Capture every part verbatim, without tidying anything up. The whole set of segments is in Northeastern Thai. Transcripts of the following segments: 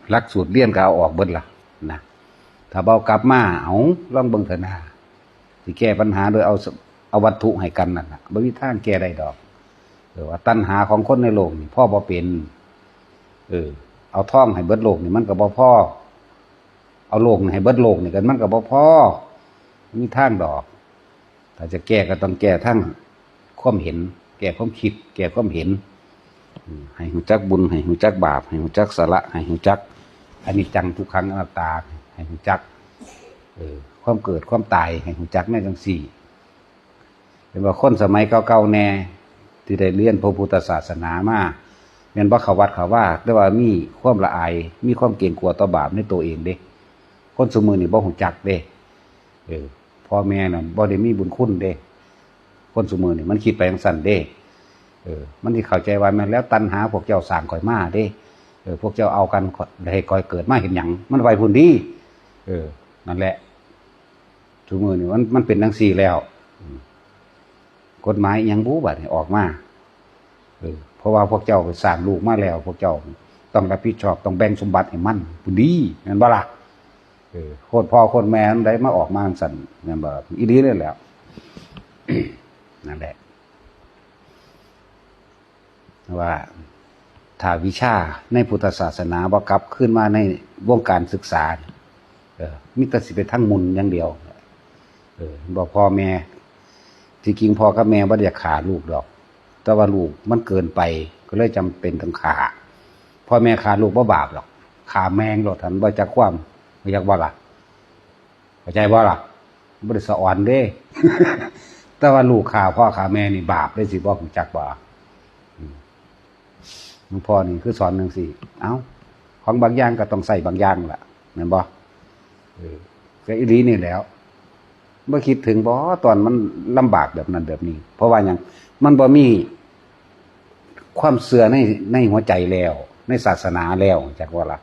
หลักสูตรเรียนก็เอาออกเบิดละนะ ถ้าบ่เอากลับมา เอา ลองเบิ่งเถอะนะ สิแก้ปัญหาโดยเอา เอาวัตถุให้กันนั่นน่ะ บ่มีทางแก้ได้ดอก เออ ว่าตัณหาของคนในโลกนี่พอบ่เป็น เออ เอาทองให้เบิดโลกนี่มันก็บ่พอ เอาโลกนี่ให้เบิดโลกนี่กันมันก็บ่พอ มีทางดอก ถ้าจะแก้ก็ต้องแก้ทั้งความเห็น แก้ความคิด แก้ความเห็น อืม ให้รู้จักบุญ ให้รู้จักบาป ให้รู้จักสละ ให้รู้จักอนิจจัง ทุกขัง อนัตตา ให้รู้จัก เออ ความเกิด ความตาย ให้รู้จักในจังซี่ เป็นว่าคนสมัยเก่าๆแน่ ที่ได้เรียนพระพุทธศาสนามา แม่นบ่เข้าวัดเข้าวา แต่ว่ามีความละอาย มีความเกรงกลัวต่อบาปในตัวเองเด้ คนซุมื้อนี่บ่รู้จักเด้ เออ พ่อแม่น่ะบ่ได้มีบุญคุณเด้ คนซุมื้อนี่มันคิดไปจั่งซั้นเด้ เออ มันสิเข้าใจว่าแม่นแล้วตัณหาพวกเจ้าสร้างข้อยมาเด้ เออ พวกเจ้าเอากันให้ข้อยเกิดมาเฮ็ดหยัง มันไปพุ้นติ เออ นั่นแหละ ซุมื้อนี่มัน มันเป็นจั่งซี้แล้ว อืม กฎหมายอิหยังบุบัดนี้ออกมา เออ เพราะว่าพวกเจ้าไปสร้างลูกมาแล้ว พวกเจ้าต้องรับผิดชอบ ต้องแบ่งสมบัติให้มันพุ้นติ แม่นบ่ล่ะ เออ โคตรพ่อโคตรแม่มันได้มาออกมาจั่งซั้น แม่นบ่ อีหลีเลยแหล้ว นั่นแหละ ว่าถ้าวิชาในพุทธศาสนาบ่กลับคืนมาในวงการศึกษา เออ มีแต่สิไปทางหมุ่นอย่างเดียว เออ บ่ พ่อแม่ ที่จริงพ่อกับแม่บ่ได้อยากฆ่าลูกดอก แต่ว่าลูกมันเกินไป ก็เลยจำเป็นต้องฆ่า พ่อแม่ฆ่าลูกบ่บาปดอก ฆ่าแม่งโลด หั้นบ่จักความ บ่อยากบ่ล่ะ เข้าใจบ่ล่ะ บ่ได้สะออนเด้ แต่ว่าลูกฆ่าพ่อฆ่าแม่นี่บาปเด้ สิบ่รู้จักบ่ อืม หลวงพ่อนี่คือสอนจั่งซี้ เอ้า ของบางอย่างก็ต้องใช้บางอย่างล่ะ แม่นบ่ เออ ก็อีหลีนี่แหล้ว บ่คิดถึงบ่ ตอนมันลำบากแบบนั้นแบบนี้ เพราะว่าหยัง มันบ่มีความเชื่อใน ในหัวใจแล้ว ในศาสนาแล้ว จักว่าล่ะ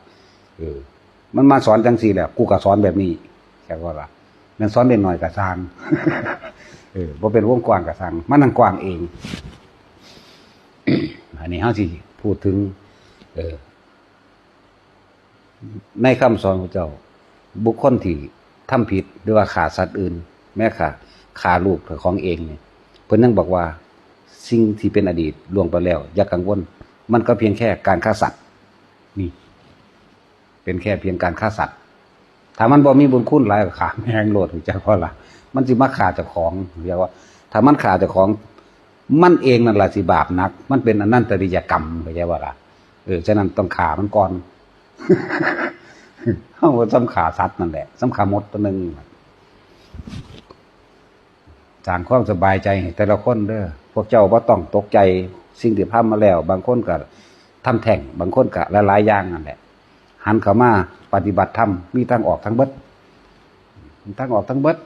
เออ มันมาสอนจั่งซี้แหละ กูก็สอนแบบนี้ จักว่าล่ะ แม่นสอนเด็กน้อยก็ซ่าง เออ บ่เป็นวงกว้างก็ซ่าง มันนั่งกว้างเอง อันนี้เฮาสิพูดถึง เออ ในคำสอนของเจ้า บุคคลที่ทำผิดหรือว่าฆ่าสัตว์อื่น แม้ฆ่า ฆ่าลูกของเองเนี่ย เพิ่นยังบอกว่าสิ่งที่เป็นอดีตล่วงไปแล้ว อย่ากังวล มันก็เพียงแค่การฆ่าสัตว์ นี่ เป็นแค่เพียงการฆ่าสัตว์ ถ้ามันบ่มีบุญคุณหลายก็ฆ่าแม่งโลด รู้จักบ่ล่ะ มันสิมาฆ่าเจ้าของ เรียกว่า ถ้ามันฆ่าเจ้าของ มันเองนั่นล่ะสิบาปหนัก มันเป็นอนันตริยกรรม เข้าใจบ่ล่ะ เออ ฉะนั้นต้องฆ่ามันก่อน เฮาก็ส่ำฆ่าสัตว์นั่นแหละ ส่ำฆ่ามดตัวหนึ่ง สร้างความสบายใจให้แต่ละคนเด้อ พวกเจ้าบ่ต้องตกใจสิ่งที่ผ่านมาแล้ว บางคนก็ทำแท้ง บางคนก็หลายๆอย่างนั่นแหละ หันเข้ามาปฏิบัติธรรม มีทางออกทั้งเบิด ทางออกทั้งเบิด